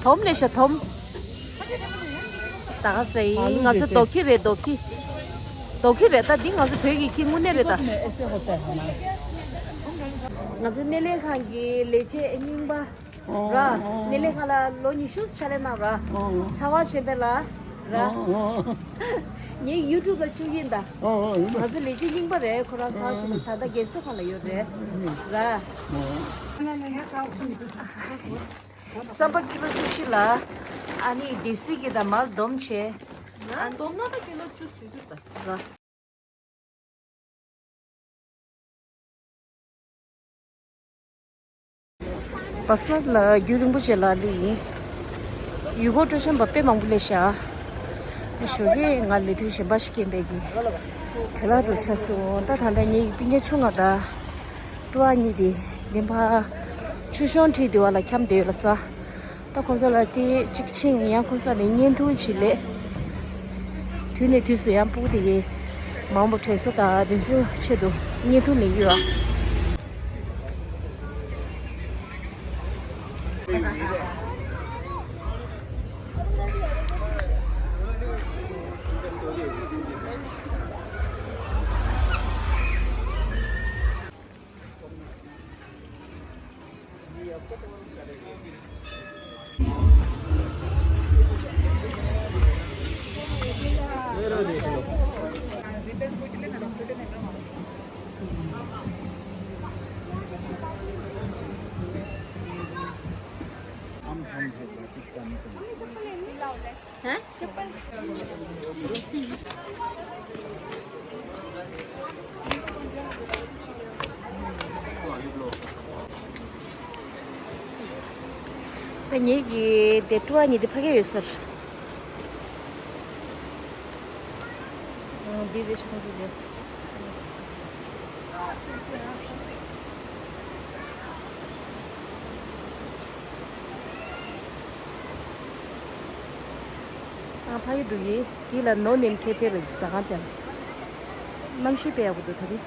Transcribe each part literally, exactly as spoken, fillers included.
དོམ་ལེ་ཤ་དོམ། ད་ག་ཟེ་ཡིན། ང་ཚོ་རྡོ་ཁྱི་རེད། རྡོ་ཁྱི། རྡོ་ཁྱི་རེད། ད་འདི་ང་ཚོ་བོད་ཀྱི་ཁྱི་དངོས་གནས་རེད་ད། ང་ཚོ་སྣེ་ལེན་ཁང་གི་ལས་བྱེད་རྙིང་པ་ར། སྣེ་ལེན་ཁང་ལ་ལོ་ཉི་ཤུ་ཕྱག་ལས་གནང་ར། ཚ་བ་ཆེན་པོ་ལ་ར། ངའི་ཡུ་ཊུབ་ལ་བཅུག་གིན་ད། ང་ཚོ་ལས་བྱེད་རྙིང་པ་རེད། ཁོ་རང་ཚ་བ་ཆེན་པོ་ད་ལྟ་རྒས་གསོ་ཁང་ལ་ཡོད་རེད་ར། རྩམ་པ་ཀི་ལོ་བཅུ་བཞི་ལ། ཨ་ནི་སྡེ་སྲིད་ཀྱིས་ད་མར་སྡོམ་བྱས། ང་སྡོམ་ན་ད་ཀི་ལོ་བཅུ་ཟིན་གྱི་ད། བ་སྣ་ལ་རྒྱུན་རིང་པོ་བྱས་ལ་ལི་ཡིན། ཡུལ་སྐོར་སྤྲོ་འཆམ་པ་དཔེ་མང་པོ་སླེབས་ཤག་ཞོགས་ཀས་ང་ལས་དུས་གཞན་པ་ཞིག་སྐྱེས་པའི་གི་བྲེལ་བ་འགྲོ་ཆགས་སོང་། ད་ད་ལྟ་ངའི་སྤུན་ཀྱག་ཆུང་ང་དང་། སྤྲོ་བ་གཉིས་དེ་ལེན་པ། ཆུ་ཤོང་ཁྲིད་དེ་བ་ལ་འཁྱམས་བསྡད་ཡོད་ལ་ས། ད་ཁོང་ཚོ་ལ་དེ་གཅིག་ཕྱིན་ཡང་ཁོང་ཚོ་ནས་བརྙན་ཐུང་ཅིག་ལས། དུས་ནས་དུས་སུ་ཡང་སྤུ་གུ་དེ་གའི་མང་པོ་དྲན་གསོ་དང་དེ་ཚོའི་ཆེད་དུ་བརྙན་ཐུང་ལེན་གྱི་ཡོད། हम हम है बातचीत का नहीं समझ। ད་ངེད་ཀྱི་དེ་སྤྲོ་བ་ཉིད་དེ་ཕ་གི་ཡོད་ཟེར། འདི་རེད་ཆུང་ཆུང་རེད། ཨ་ཕ་གི་འདུག་གི། དེ་ལ་ནོ་ནེམ་ཁེ་ཕེ་རེད་ཟ་ཁང་དེ་ལ། གནམ་གཤིས་དཔེ་ཡག་པོ་འདུག་ད་རེས།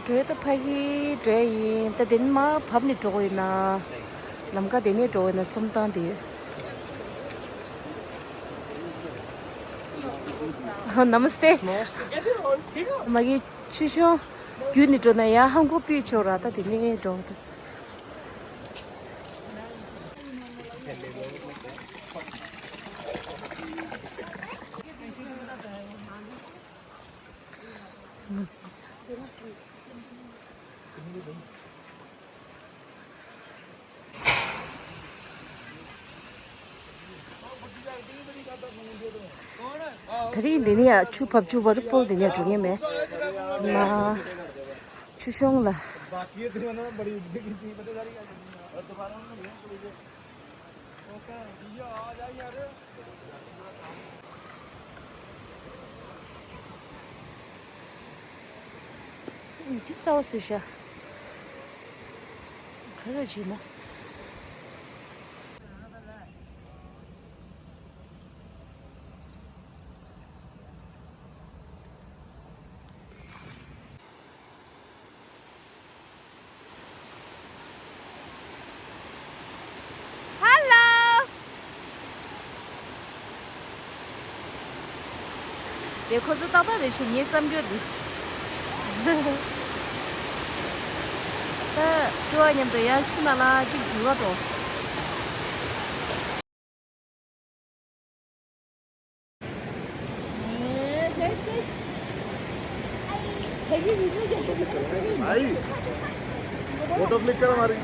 འགྲོས་ད་ཕ་གི་འགྲོས་ཡིན། ད་དེ་ནི་མ་བབས་ནས་འགྲོ་གི་ཡིན་ན། ལམ་ཁ་དེ་ནས་འགྲོ་གི་ཡིན་ན་བསམ་སྟངས་དེ་ཡོད། ནམ་སྟེ། མ་གི་ཆུ་ཤོང་བརྒྱུད་ནས་འགྲོ་ན་ཡང་ཧང་གོ་སྤུས་ཆོག་ར། ད་དེ་ནས་འགྲོ་འདུག་ད་རིང་འདི་ནས་ཡ་ཆུ་བབས་ཆུ་ཝ་ཊར་ཕོལ་འདི་ནས་འགྲོ་ངེས་མེད། མ་ཆུ་གཤོང་ལ། འདི་གསར་པ་བཟོས་ཤག་ག་རེ་བྱས་ན། ཧ་ལོ། དེ་ཁོ་ཚོ་ཏག་ཏག་རེད་ཤག་ངའི་བསམ་རྒྱུ་འདི། ད་སྤྲོ་བ་མཉམ་དུ་ཡང་ཆུ་ནང་ལ་གཅིག་འཛུལ་བ་འགྲོ། भाई, फोटो क्लिक कर हमारी।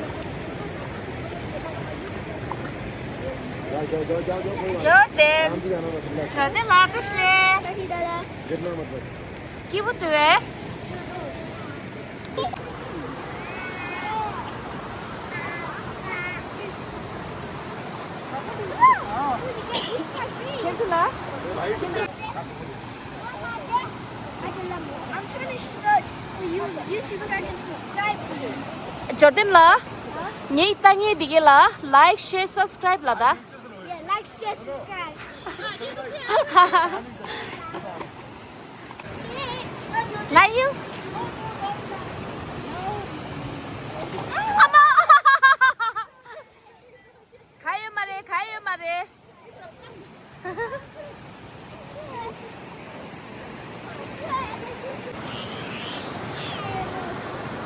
जाओ, जाओ, जाओ, जाओ, कोई बात नहीं। Jordan. आराम से जाना बस, relax। Jordan, लातुस ने। गिरना मत बस। Ki bu tu e? ཁྱེད་ཚོ་ལ། I'm trying to search for you, YouTube, so I can subscribe to you. འབྱོར་ལྡན་ལགས། ངའི་ལྟ་ཉན་འདི་ག་ལ་like, share, subscribe ལ་ད། Yeah, like, share, subscribe. ལ་ཡུ། ཨ་མ། ག་ཡོད་མ་རེད། ག་ཡོད་མ་རེད།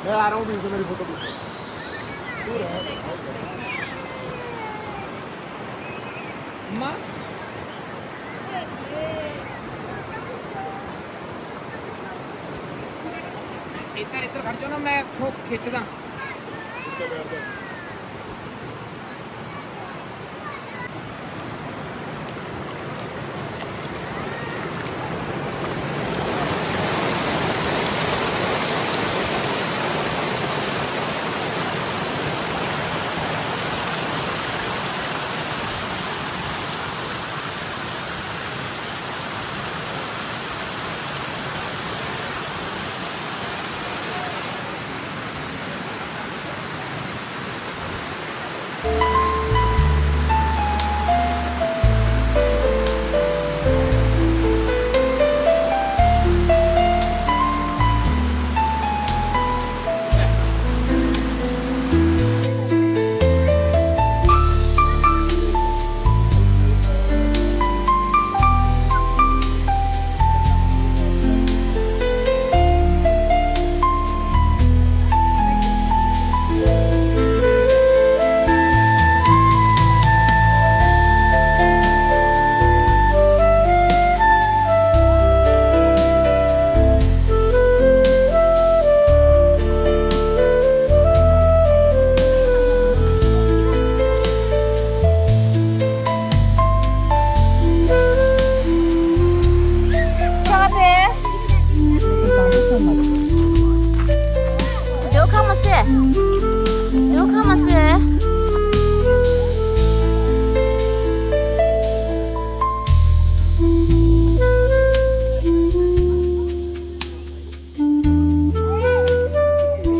मैं आ रहा हूँ बीच में, मेरी फोटो खींचो। दूर है। माँ। इधर, इधर खड़ जाओ ना, मैं खूब खींचदा।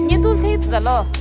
ཉེ་དུ་ལྷེ་དུ་ད་ལོ།